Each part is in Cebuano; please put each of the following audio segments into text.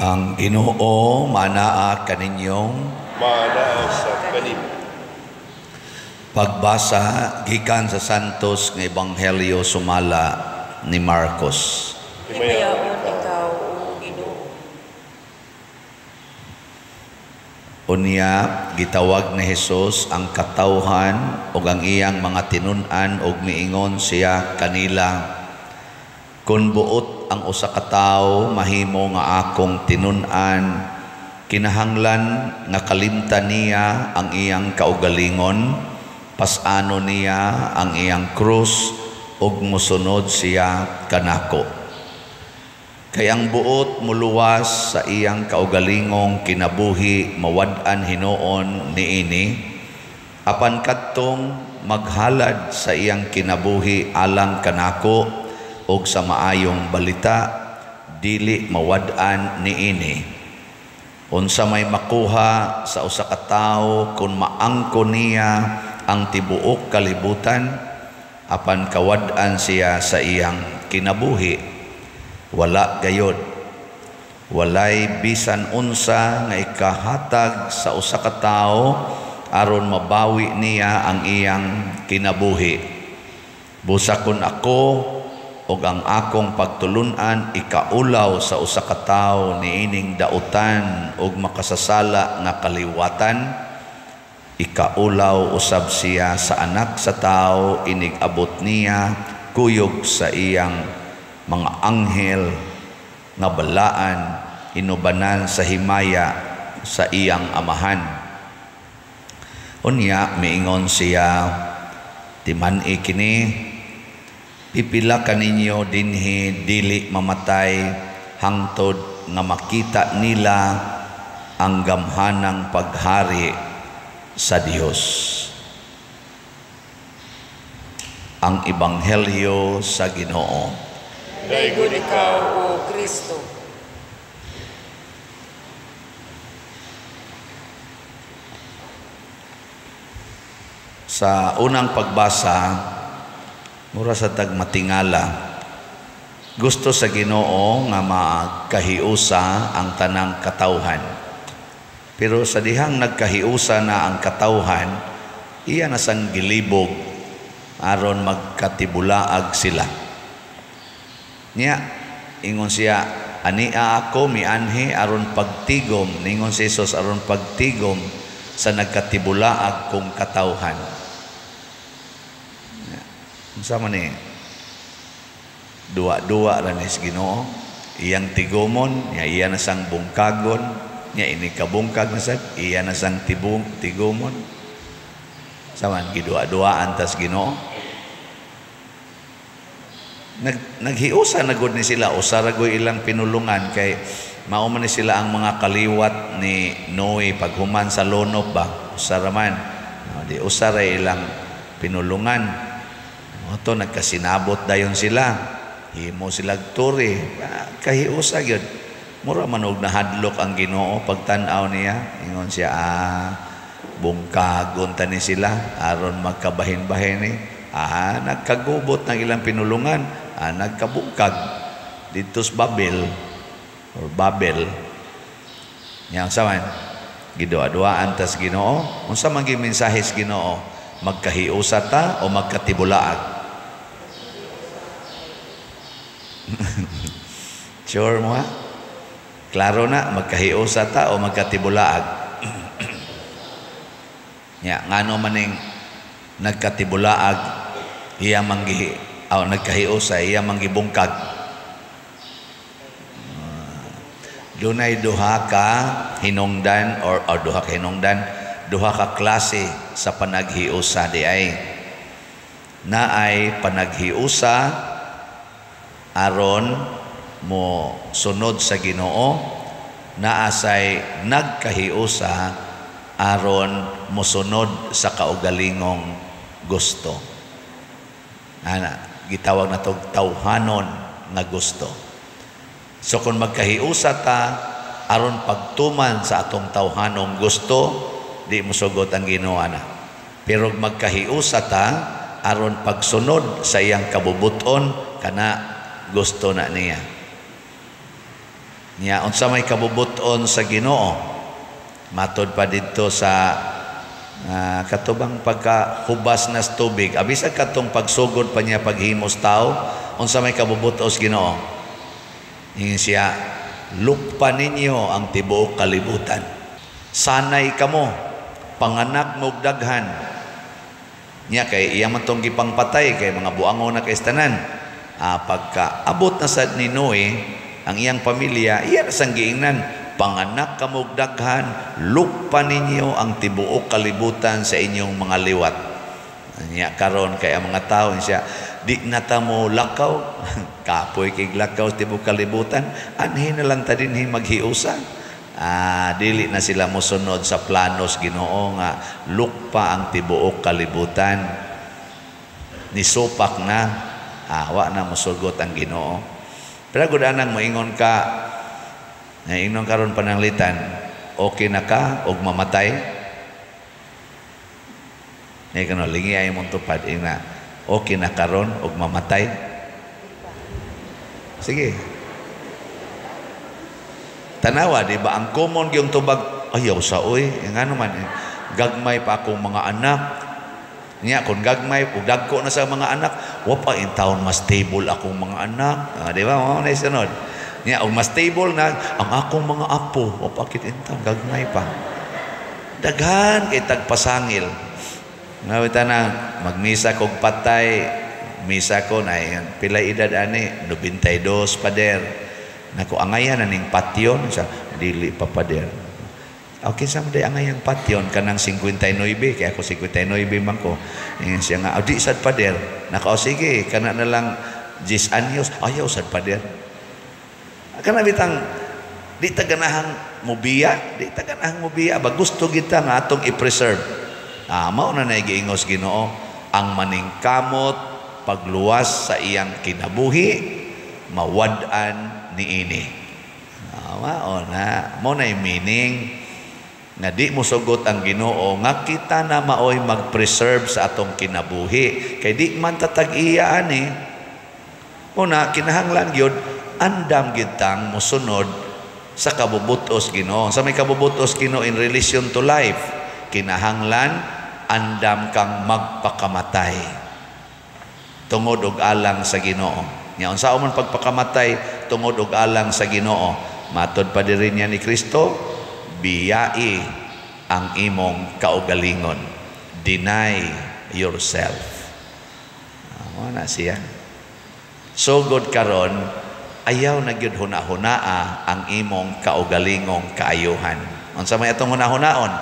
Ang Ginoo manaa kaninyong Maanaa sa kanimo. Pagbasa gikan sa Santos nga Ebanghelyo sumala ni Marcos. Himayaon ikaw, o Ginoo. Unya gitawag ni Hesus ang katawhan ug ang iyang mga tinun-an ug miingon siya kanila, "Kun buot ang usa ka tawo mahimo nga akong tinun-an, kinahanglan nga kalimtan niya ang iyang kaugalingon, pas-ano niya ang iyang krus ug mosunod siya kanako. Kay ang buot moluwas sa iyang kaugalingong kinabuhi mawad-an hinuon niini, apan kadtong maghalad sa iyang kinabuhi alang kanako ug sa maayong balita, dili mawad-an niini. Unsa may makuha sa usa ka tawo kun maangko niya ang tibuok kalibutan, apan kawad-an siya sa iyang kinabuhi? Wala gayod. Walay bisan unsa nga ikahatag sa usa ka tawo aron mabawi niya ang iyang kinabuhi. Busa kun ako ug ang akong pagtulun-an ikaulaw sa usa ka tawo niining dautan ug makasasala nga kaliwatan, ikaulaw usab siya sa Anak sa Tawo inig abot niya kuyog sa iyang mga anghel nga balaan inubanan sa himaya sa iyang amahan." Unya miingon siya, "Timan-i kini, pipila kaninyo dinhi dili mamatay hangtod nga makita nila ang gamhanang paghari sa Dios." Ang Ebanghelyo sa Ginoo. Daygon ikaw, o Kristo. Sa unang pagbasa, mura sa tagmatingala, gusto sa Ginoo nga magkahiusa ang tanang katawhan. Pero sa dihang nagkahiusa na ang katawhan, iya na sang gilibog aron magkatibulaag sila. Niya, ingon siya, "Ania ako mianhi aron pagtigom," ningon si Jesus, "aron pagtigom sa nagkatibulaag kong katawhan." Unsa man ni? Duwa-duwa ra ni sa Ginoo. Iyang tigumon, niya iya na sang bungkagon, niya ini kabungkag na sad, iya na sang tigumon. Saman giduwa-duwaan tas Ginoo. Naghiusa na gud ni sila, usa ra gud ilang pinulungan kay mao man ni sila ang mga kaliwat ni Noe paghuman sa lonop ba, usa ra man. No, di usa ra ilang pinulungan. Oto nagkasinabot dayon sila, himo sila turi, kahiusa gyud. Mura man og nahadlok ang Ginoo pagtan-aw niya, ingon siya, bungkagon ta ni sila aron magkabahin-bahin ni. Nagkagubot ng ilang pinulungan, nagkabungkag didto sa Babel or Babel. Nya unsa man giduwa-duwaan tas Ginoo? Unsa man gi mensahe sa Ginoo? Magkahiusa ta o magkatibulaag? Sure mo ha? Klaro na, magkahiusa ta o magkatibulaag? Nya, ngano maning nagkatibulaag, iya manggi, o nagkahiusa, iya manggibungkag? Dunay duha ka hinungdan or duha ka hinungdan, duha ka klase sa panaghiusa di ay. Naay panaghiusa aron mo sunod sa Ginoo, naasay nagkahiusa aron mosunod sa kaugalingong gusto. Ana, gitawag na tog tawhanon nga gusto. So kung magkahiusa ta aron pagtuman sa atong tawhanong gusto, di mosugot ang Ginoo ana. Pero magkahiusa ta aron pagsunod sa iyang kabubuton, kana gusto na niya. Nya unsa may kabubuton sa Ginoo? Matod pa didto sa katubang pagkahubas na sa tubig, abisag katong pagsugod pa niya paghimos tao, unsa may kabubuton sa Ginoo? Ingon siya, lukpa ninyo ang tibuok kalibutan. Sanay kamo, panganak mo og daghan. Nya kay iya man tong gipangpatay kay mga buangon na kay tanan. Pagka abot na sad ni Noe ang iyang pamilya, iya na sang giingnan, panganak kamo og daghan, lukpa ninyo ang tibuok kalibutan sa inyong mga liwat. Nya karon kay ang mga tao siya, di na ta mo lakaw, kapoy kay lakaw sa tibuok kalibutan, anhi na lang ta dinhi maghiusa. Dili na sila mosunod sa planos Ginoo nga lukpa ang tibuok kalibutan. Nisupak na, wa na mosugot ang Ginoo. Pero gud anang moingon ka, naingon karon pananglitan, okay na ka og mamatay? Nay kano lingi ay mong tupad ina, okay na karon og mamatay? Sige. Tanawa, di ba? Ang common yung tubag, ayaw sa oy, ngano man, gagmay pa akong mga anak. Niya, kung gagmay, kung dagko na sa mga anak, wa pa in taon mas stable akong mga anak. Di ba? Mao na sunod. Niya, og mas stable na ang akong mga apo, wa pa kit in taon, gagmay pa. Daghan kay tagpasangil. Ngawita na, magmisa kog patay, misa ko na, pila edad ani, 92, pader. Nako, angayan na ning patyon, sa dili pa pader. Okay, sa mo day angayang patyon kanang 59, kaya ako 59 man ko. Ingon siya nga, di sad pader. Nako, sige, kana na lang 10 anyos, ayaw sad pader. Kana bitang di ta ganahang mubiya, di ta ganahang mubiya, ba gusto kita nga atong i-preserve. Mao na nay giingos Ginoo ang maningkamot pagluwas sa iyang kinabuhi, mawad-an niini. Mao na, mao nay meaning nga di mo sugot ang Ginoo nga kita na maoy mag-preserve sa atong kinabuhi kay di man tatag-iya ani. Una kinahanglan gyud andam gyud tang mosunod sa kabubutos Ginoo. Sa may kabubutos Ginoo in relation to life, kinahanglan andam kang magpakamatay tungod og alang sa Ginoo. Nya unsa man pagpakamatay tungod og alang sa Ginoo? Matod pa diri niya ni Kristo, biyai ang imong kaugalingon. Deny yourself. Mao na siya. Sugod karon, ayaw na gyud huna-hunaa ang imong kaugalingong kaayuhan. Unsa may atong hunahunaon?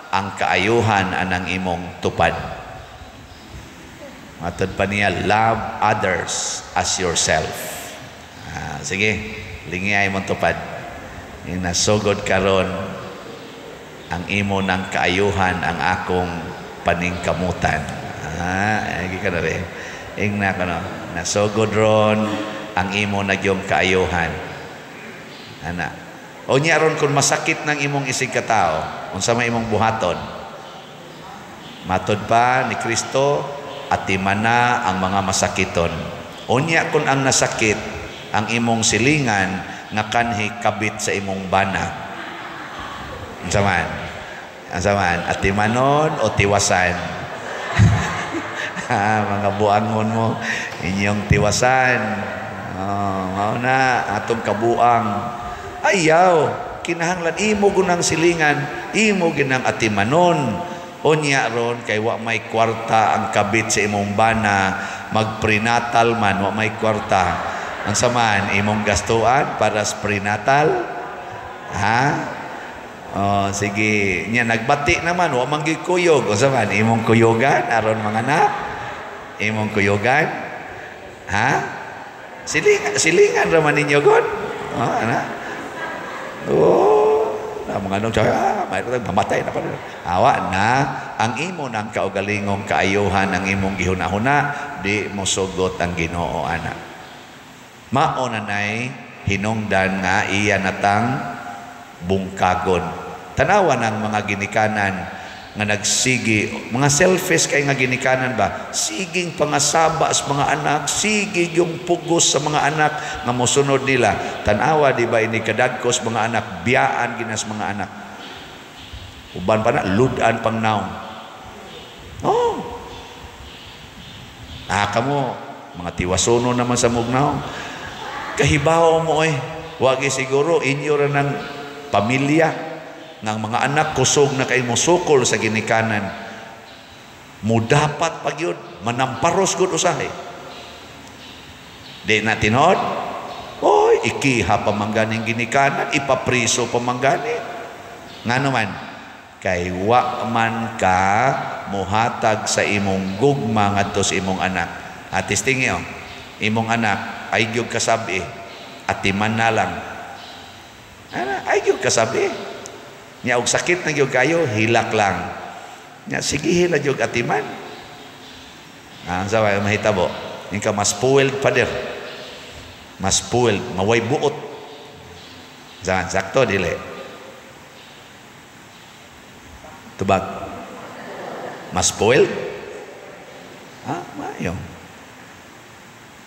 Ang kaayuhan anang imong tupad. Matod pa niya, love others as yourself. Sige, lingi ay mong tupad. Yung nasugod karon, ang imo ng kaayuhan ang akong paningkamutan. Ay ka na rin. Ingna ko no, nasugod ron ang imo na yung kaayuhan. Ana. O niya ron kung masakit ng imong isig katao, unsa may imong buhaton? Matod pa ni Kristo, atimana ang mga masakiton. Unya kung ang nasakit ang imong silingan nga kanhi kabit sa imong bana. Unsa man? Unsa man? Atimanon o tiwasan? Mga buangon mo, inyong tiwasan. Oh, mao na atong kabuang. Ayaw, kinahanglan imo gunang silingan, imo ginang atimanon. Unya ron kay wa may kwarta ang kabit sa imong bana, magprenatal man wa may kwarta. Unsa man imong gastuan para sa prenatal? Ha? Oh, sige. Nya nagbati naman wa man gyud kuyog. Unsa man imong kuyogan aron manganak? Imong kuyogan? Ha? Silingan, silingan ra man ninyo god. Oh, ana. Oh, na mga nung may mamatay na pa. Awa na ang imo nang kaugalingong kaayuhan ang imong gihunahuna, di mo sugot ang Ginoo ana. Mao na nay hinungdan nga iya natang bungkagon. Tanawa ng mga ginikanan nga nagsigi, mga selfish kay nga ginikanan ba, siging pangasaba sa mga anak, sige yung pugos sa mga anak nga mosunod nila. Tanawa di ba ini kadagkos mga anak, biyaan ginas mga anak. Uban pa na ludan pang naong. Oh. Ah, kamo mga tiwasono naman sa mugnaw. Kahibaw mo eh. Wagi siguro inyo ra ng pamilya ng mga anak kusog na kay mosukol sa ginikanan. Mudapat pag yun, manamparos gud usahay. Di na tinuod? Oy, ikiha pa man ganing ginikanan, ipapriso pa man gani. Ngano man? Kay wa man ka muhatag sa imong gugma ngadto sa imong anak. Atis tingi oh, imong anak ay gyud kasabi, atiman na lang. Ana, ay gyud kasabi. Nya og sakit na gyud kayo, hilak lang. Nya sige hila gyud atiman. Ah, sa way mahitabo. Inka mas spoiled pader. Mas spoiled, maway buot. Zan sakto dili. Tubag. Mas spoiled? Ah, mayo.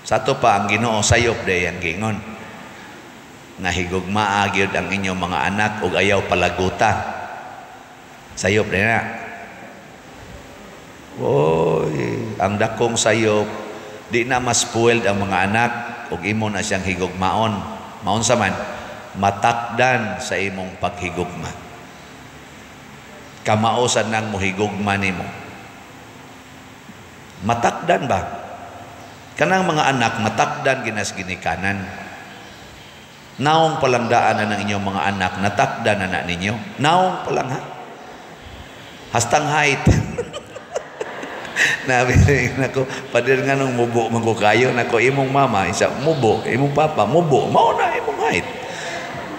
Sa ato pa ang Ginoo sayop day ang gingon. Nga higugmaa gyud ang inyong mga anak ug ayaw palaguta. Sayop day na. Oy, ang dakong sayop di na mas spoiled ang mga anak ug imo na siyang higugmaon. Maunsa man, matakdan sa imong paghigugma. Kamao sa nang mohigugma nimo. Matakdan ba? Kanang mga anak matakdan ginas ginikanan. Naong palangdaan na ng inyong mga anak, natakdan na na ninyo. Naong palang ha? Hastang height. Nabi nako, pader nga nung mubo man ko kayo, nako imong mama, isa mubo, imong papa mubo, mao na imong height.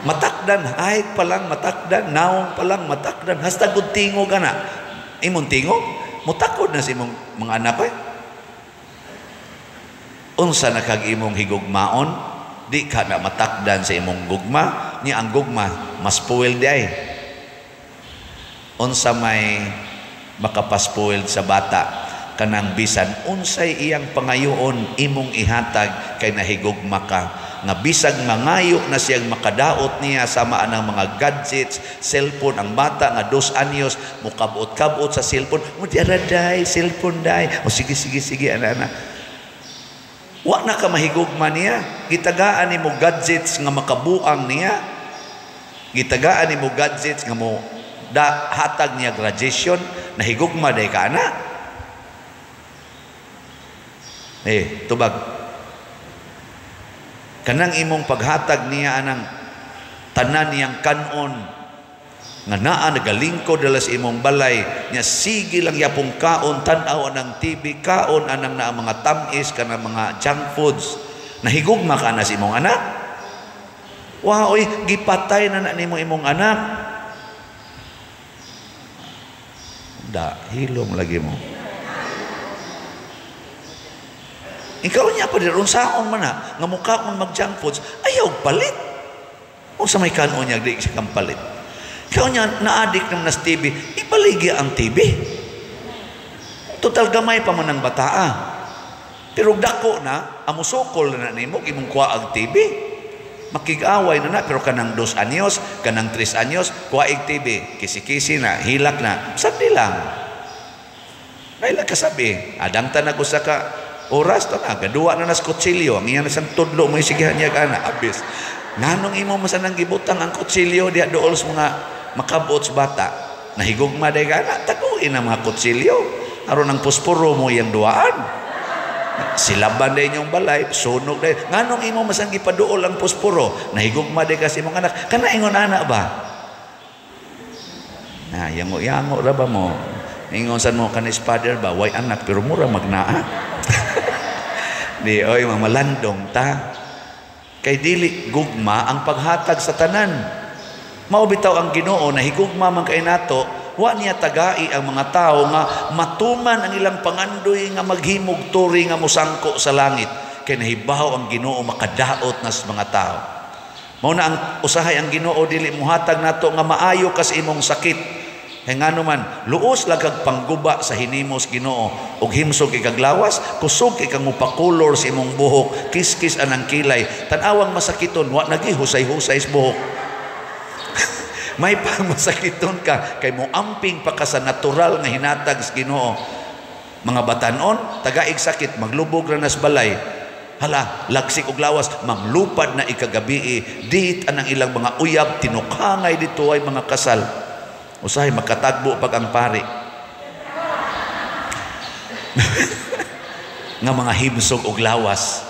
Matakdan, height pa lang matakdan, naong pa lang matakdan, hasta gud tingog ana. Imong tingog, mutakod na sa imong mga anak eh. Unsa na kag imong higugmaon, di ka na matakdan sa imong gugma, niya ang gugma mas spoiled di ay. Unsa may makapaspoiled sa bata, kanang bisan unsay iyang pangayoon imong ihatag kay nahigugma ka. Nga bisag mangayo na siyang makadaot niya sama anang mga gadgets, cellphone, ang bata nga 2 anyos mukabot-kabot sa cellphone, mo di ara day, cellphone day. O sige sige sige ana ana. Wa na ka mahigugma niya. Gitagaan nimo gadgets nga makabuang niya. Gitagaan nimo gadgets nga mo da hatag niya graduation, nahigugma day ka ana. Eh, tubag. Kanang imong paghatag niya anang tanan niyang kanon nga naa nagalingkod dala sa imong balay niya, sige lang yapong kaon, tan-aw anang TV, kaon anang naa mga tamis kanang mga junk foods, nahigugma ka na sa imong anak. Wow, oy, gipatay na na nimo imong anak. Da, hilom lagi mo. Ikaw niya pa din, unsaon man na, nga mukha kong mag-junk foods, ayaw palit. O sa may kanon niya, di siya kang palit. Ikaw niya, na-addict naman na sa TV, ipaligya ang TV. Total gamay pa man ang bataa. Pero dako na, amusokol na nimo, imong kuha ang TV. Makig-away na na, pero kanang 2 anyos, kanang 3 anyos, kuha ang TV. Kisi-kisi na, hilak na, sandi lang. Naila kasabi, adang tanag usa ka oras to na, gaduwa na nas kutsilyo, ang iya na siyang tudlo mo isigihan niya ka na, abis. Nganong imo masanang gibutang ang kutsilyo diha dool sa mga makabot sa bata. Nahigugma day ka na, taguin ang mga kutsilyo. Aron ang pusporo mo iyang duaan. Silaban day inyong balay, sunog day. Nganong imo masang gipaduol ang pusporo? Nahigugma day kasi imong anak. Kana ingon ana ba? Na, yango-yango ra ba mo? Ingon san mo kanis father ba? Way anak pero mura magnaa. Di oy mamalandong ta. Kay dili gugma ang paghatag sa tanan. Mao bitaw ang Ginoo na higugma man kay nato, wa niya tagai ang mga tao nga matuman ang ilang pangandoy nga maghimog turi nga mosangko sa langit. Kay nahibaw ang Ginoo makadaot na sa mga tao. Mao na ang usahay ang Ginoo dili mohatag nato nga maayo ka sa imong sakit. Kay ngano man, luos lang kag pangguba sa hinimos Ginoo ug himsog kay kag lawas, kusog kay kang mupakulor sa imong buhok, kiskis anang kilay, tan-awang masakiton, wa nagi husay-husay sa buhok. May pang masakiton ka kay mo amping pa ka sa natural nga hinatag sa Ginoo. Mga batanon, tagaig sakit, maglubog ra nas balay. Hala, lagsik og lawas, manglupad na ikagabii, dit anang ilang mga uyab, tinukangay dito ay mga kasal. Usahay makatagbo pag ang pari. Nga mga himsog og lawas.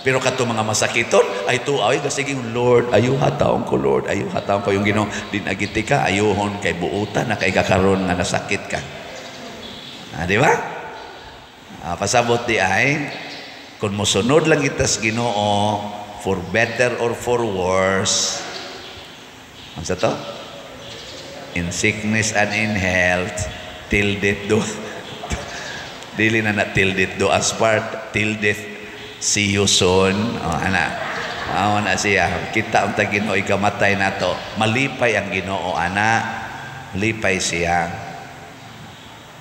Pero kato mga masakiton, ay tuaw, ay sige, Lord, ayuha taong ko, Lord, ayuha taong ko. Yung Ginoo, dinagiti ka, ayuhon kay buutan na kay kakaron nga nasakit ka. Ah, di ba? Ah, pasabot di ay, kung mosunod lang itas Ginoo, for better or for worse, ano sa to? In sickness and in health, till death do, dili na na till death do us part, till death see you soon. Oh, ana. Mao na siya. Kita unta Ginoo ikamatay nato. Malipay ang Ginoo, ana. Lipay siya.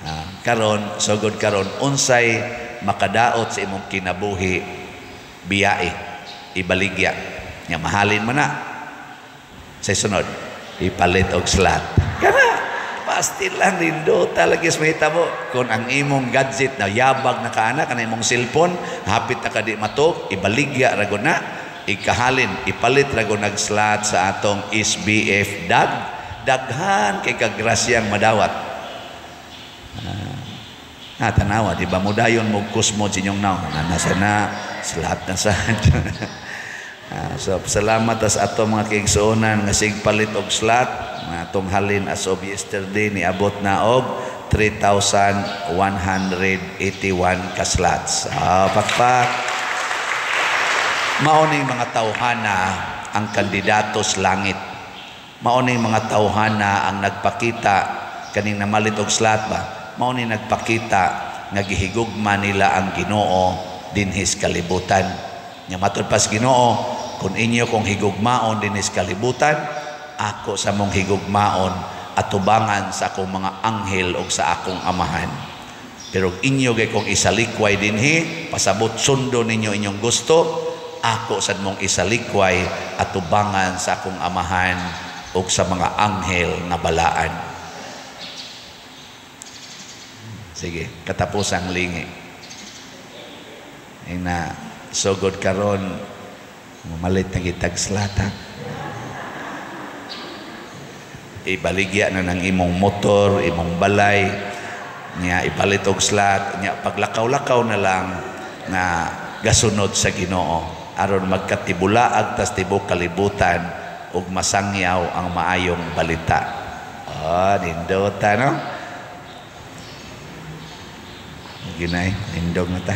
Ah, karon, sugod karon, unsay makadaot sa imong kinabuhi, biyae, ibaligya. Nya mahalin man na. Sa sunod, ipalit og slot. Kana, pastil lang nindota lagi sa mahitabo. Kung ang imong gadget na yabag na kaana, kana imong cellphone, hapit na ka di matok, ibaligya rago na, ikahalin, ipalit rago nag-slot sa atong SBF dag, daghan kay kagrasyang madawat. Tanawa, di ba mudayon mo kusmo sa inyong naon? Nasa na, slot na sa. So salamat as ato mga kaigsuonan nga sigpalit og slot mga atong halin as of yesterday niabot na og 3,181 ka slots. Pakpak. Mao ning mga tawhana ang kandidato sa langit. Mao ning mga tawhana ang nagpakita kaning namalit og slot ba. Mao ning nagpakita nga gihigugma nila ang Ginoo dinhis kalibutan. Nya matud pas Ginoo, kung inyo kong higugmaon dinhis kalibutan, ako sa mong higugmaon atubangan sa akong mga anghel og sa akong amahan. Pero inyo gay kong isalikway dinhi, pasabot sundo ninyo inyong gusto, ako sad mong isalikway atubangan sa akong amahan og sa mga anghel nga balaan. Sige, katapusang lingi. Ina sugod karon mamalit na kitag slata. Ibaligya na ng imong motor, imong balay, niya ipalit og slot, niya paglakaw-lakaw na lang na gasunod sa Ginoo aron magkatibulaag tas tibok kalibutan ug masangyaw ang maayong balita. Oh, nindota no? Ginay, nindog na ta.